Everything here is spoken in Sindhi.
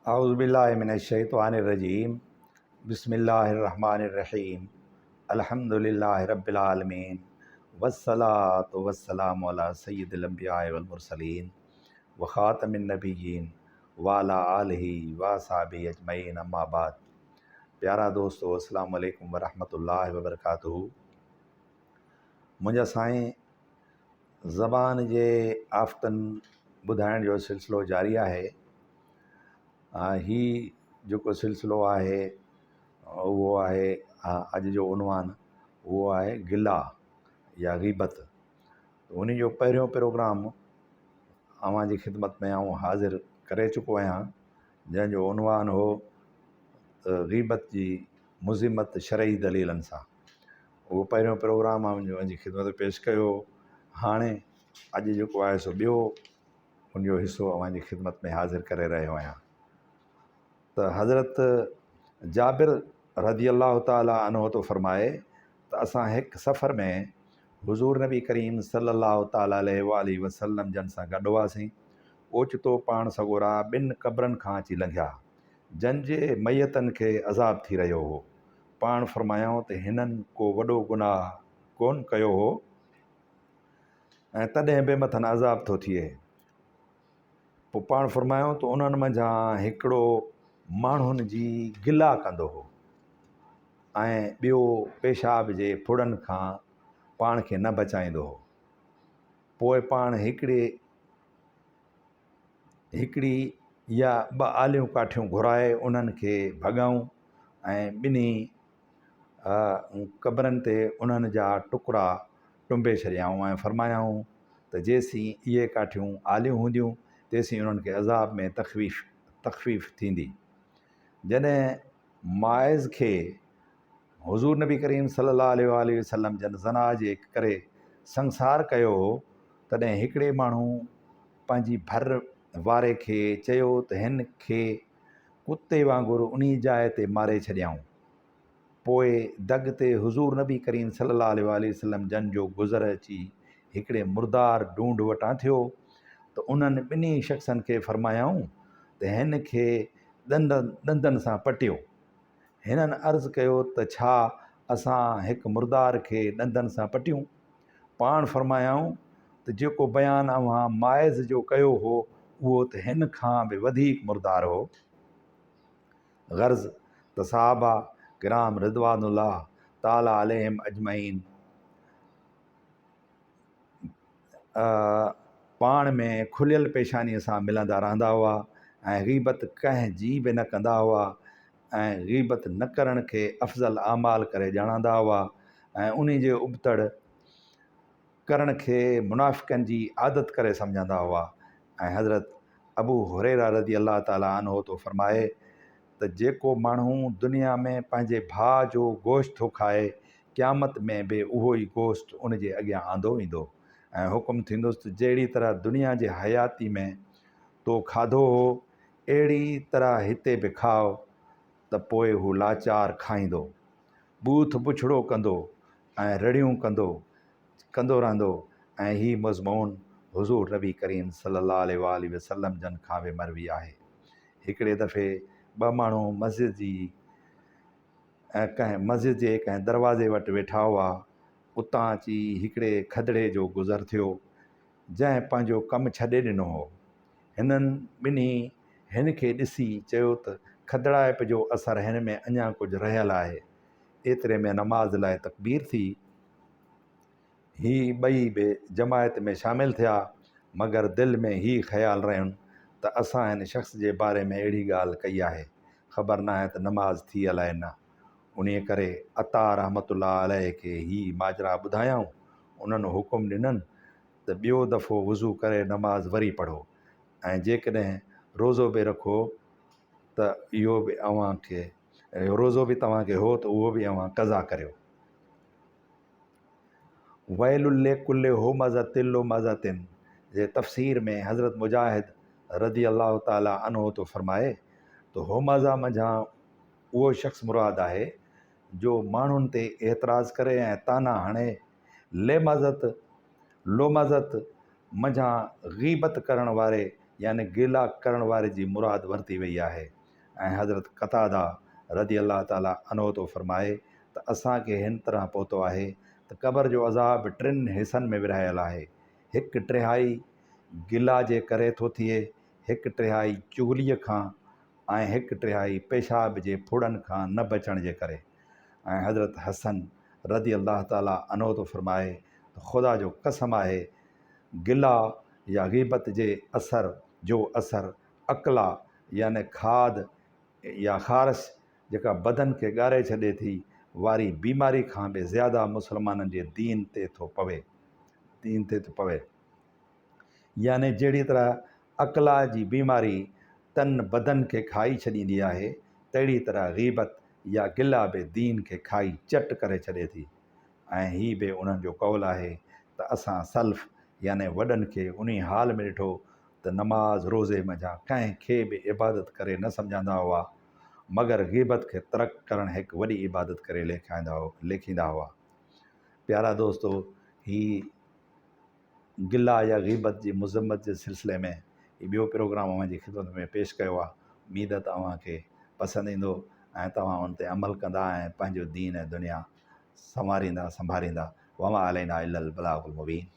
اعوذ بالله من الشيطان الرجيم بسم الله الرحمن الرحيم الحمد لله رب العالمين والصلاة والسلام على سيد الانبياء والمرسلين وخاتم النبيين وعلى آله واصحابه اجمعين اما بعد پيارا دوستو السلام عليڪم ورحمة الله وبرڪاته منهنجا سائين زبان جي آفتن ٻڌائڻ جو سلسلو جاري آهي. هي جيڪو سلسلو آهي اهو آهي اڄ جو عنوان اهو آهي گلا يا غيبت. ان جو پهريون پروگرام اوهان جي خدمت ۾ آئون حاضر ڪري چڪو آهيان جنهن جو عنوان هو غيبت جي مذمت شرعي دليلن سان. اهو پهريون پروگرام آئون اوهان جي خدمت ۾ پيش ڪيو هو. هاڻي اڄ جيڪو آهي سو ٻيو ان جو حصو اوهان جي خدمت ۾ حاضر ڪري رهيو آهيان ته حضرت جابر رضي الله تعالٰي عنه ٿو فرمائي ته اسان هڪ سفر ۾ حضور نبي ڪريم صلي الله تعالٰي عليه واٰله وسلم جن سان گڏ هئاسين اوچتو پاڻ سڳورا ٻن قبرن کان اچي لنگهيا جن جي ميتن کي عذاب ٿي رهيو هو پاڻ فرمايائون ته هنن ڪو وڏو گناهه ڪونه ڪيو هو ۽ تڏهن به مٿن عذاب ٿو ٿئي. پوء پاڻ فرمايائون ته انهن منجهان هڪڙو ماڻهن جي گلا ڪندو هو ۽ ٻيو پيشاب جي ڦڙن کان پاڻ کي نه بچائيندو هو. پوء پاڻ هڪڙي هڪڙي يا ٻه آليون ڪاٺيون گهرائي انهن کي ڀڳائون ۽ ٻنهي قبرن تي انهن جا ٽڪرا ٽنبي ڇڏيائون ۽ فرمايائون ته جيسين اهي ڪاٺيون آليون هونديون تيسين انهن کي عذاب ۾ تخويف تخفيف ٿيندي. جڏهن ماعز کي حضور نبي ڪريم صلي الله عليه واٰله وسلم جن زنا جي ڪري سنگسار ڪيو هو، تڏهن هڪڙي ماڻهو پنهنجي ڀر واري کي چيو ته هن کي ڪتي وانگر انهي جاء تي ماري ڇڏيائون. پوء دڳ تي حضور نبي ڪريم صلي الله عليه واٰله وسلم جن جو گذر اچي هڪڙي مردار ڍونڍ وٽان ٿيو ته انهن ٻنهي شخصن کي فرمايائون ته هن کي ڏندن سان پٽيو. هنن عرض ڪيو ته ڇا اسان هڪ مردار کي ڏندن سان پٽيون؟ پاڻ فرمايائون ته جيڪو بيان اوهان ماعز جو ڪيو هو اهو ته هن کان به وڌيڪ مردار هو. غرض ته صحابه ڪرام رضوان الله تعالٰي عليهم اجمعين پاڻ ۾ کليل پيشانيء سان ملندا رهندا هئا ۽ غيبت ڪنهن جي به نه ڪندا هئا ۽ غيبت نه ڪرڻ کي افضل اعمال ڪري ڄاڻندا هئا ۽ انهي جي ابتڙ ڪرڻ کي منافقن جي عادت ڪري سمجهندا هئا ۽ حضرت ابو هريره رضي الله تعالٰي عنه ٿو فرمائي ته جيڪو ماڻهو دنيا ۾ پنهنجي ڀاء جو گوشت ٿو کائي قيامت ۾ به اهو ئي گوشت ان جي اڳيان آندو ويندو ۽ حڪم ٿيندس ته جهڙي طرح دنيا جي حياتي ۾ تو کاڌو هو، اهڙي طرح هتي به کاء ته پوء هو لاچار کائيندو، ٻوٿ بڇڙو ڪندو ۽ رڙيون ڪندو ڪندو رهندو ۽ هي مضمون حضور نبي ڪريم صلي الله عليه واٰله وسلم جن کان به مروي آهي. هڪڙي دفعي ٻه ماڻهو مسجد جي ۽ ڪنهن مسجد جي ڪنهن دروازي وٽ ويٺا هئا. اتان اچي هڪڙي کدڙي جو گذر ٿيو، جنهن پنهنجو ڪم ڇڏي ڏنو هو. هنن ٻنهي هن کي ڏسي چيو ته کدڙائپ جو اثر هن ۾ اڃا ڪجهه رهيل آهي. ايتري ۾ نماز لاء تڪبير ٿي. هي ٻئي به جماعت ۾ شامل ٿيا، مگر دل ۾ هي خيال رهين ته اسان هن شخص جي باري ۾ اهڙي ڳالهه ڪئي آهي، خبر ناهي ته نماز ٿي الائي نه. انهيء ڪري عطا رحمة الله عليه کي هي ماجرا ٻڌايائون، انهن حڪم ڏنن ته ٻيو دفعو وضو ڪري نماز وري پڙهو ۽ جيڪڏهن روزو به رکو ته اهو به اوهان کي روزو به توهان کي هو ته اهو به اوهان قضا ڪريو. ويل لڪل همزة لمزة جي تفسير ۾ حضرت مجاهد رضي الله تعالٰي عنه ٿو فرمائي ته همزه منجهان اهو شخص مراد آهي جو ماڻهن تي اعتراض ڪري ۽ طعنا هڻي، لمزة لمزة منجهان غيبت ڪرڻ واري يعني گلا ڪرڻ واري جي مراد ورتي وئي آهي ۽ حضرت قتاده رضي الله تعالٰي عنه ٿو فرمائي ته اسان کي هن طرح پهتو آهي ته قبر جو عذاب ٽن حصن ۾ ورهايل آهي، هڪ ٽهائي گلا جي ڪري ٿو ٿئي، هڪ ٽهائي چغليء کان ۽ هڪ ٽهائي پيشاب جي ڦڙن کان نه بچڻ جي ڪري. ۽ حضرت حسن رضي الله تعالٰي عنه ٿو فرمائي ته خدا جو قسم آهي گلا يا غيبت جي اثر جو اثر اڪلا يعني کاڌ يا خارش جيڪا بدن کي ڳاري ڇڏي ٿي واري بيماري کان به زياده مسلمانن جي دين تي ٿو پوي دين تي ٿو پوي يعني جهڙي طرح اڪلا جي بيماري تن بدن کي کائي ڇڏيندي آهي تهڙي طرح غيبت يا گلا به دين کي کائي چٽ ڪري ڇڏي ٿي ۽ هي به انهن جو قول آهي ته اسان سلف يعني وڏن کي انهي حال ۾ ڏٺو ته نماز روزي منجهان ڪنهن کي به عبادت ڪري نه سمجهندا هئا مگر غيبت کي ترڪ ڪرڻ هڪ وڏي عبادت ڪري ليکيندا هئا. پيارا دوستو هي گلا يا غيبت جي مذمت جي سلسلي ۾ هي ٻيو پروگرام اوهان جي خدمت ۾ پيش ڪيو آهي اميد ته اوهان کي پسند ايندو ۽ توهان ان تي عمل ڪندا ۽ پنهنجو دين ۽ دنيا سنواريندا سنڀاريندا وما علينا الا البلاغ المبين.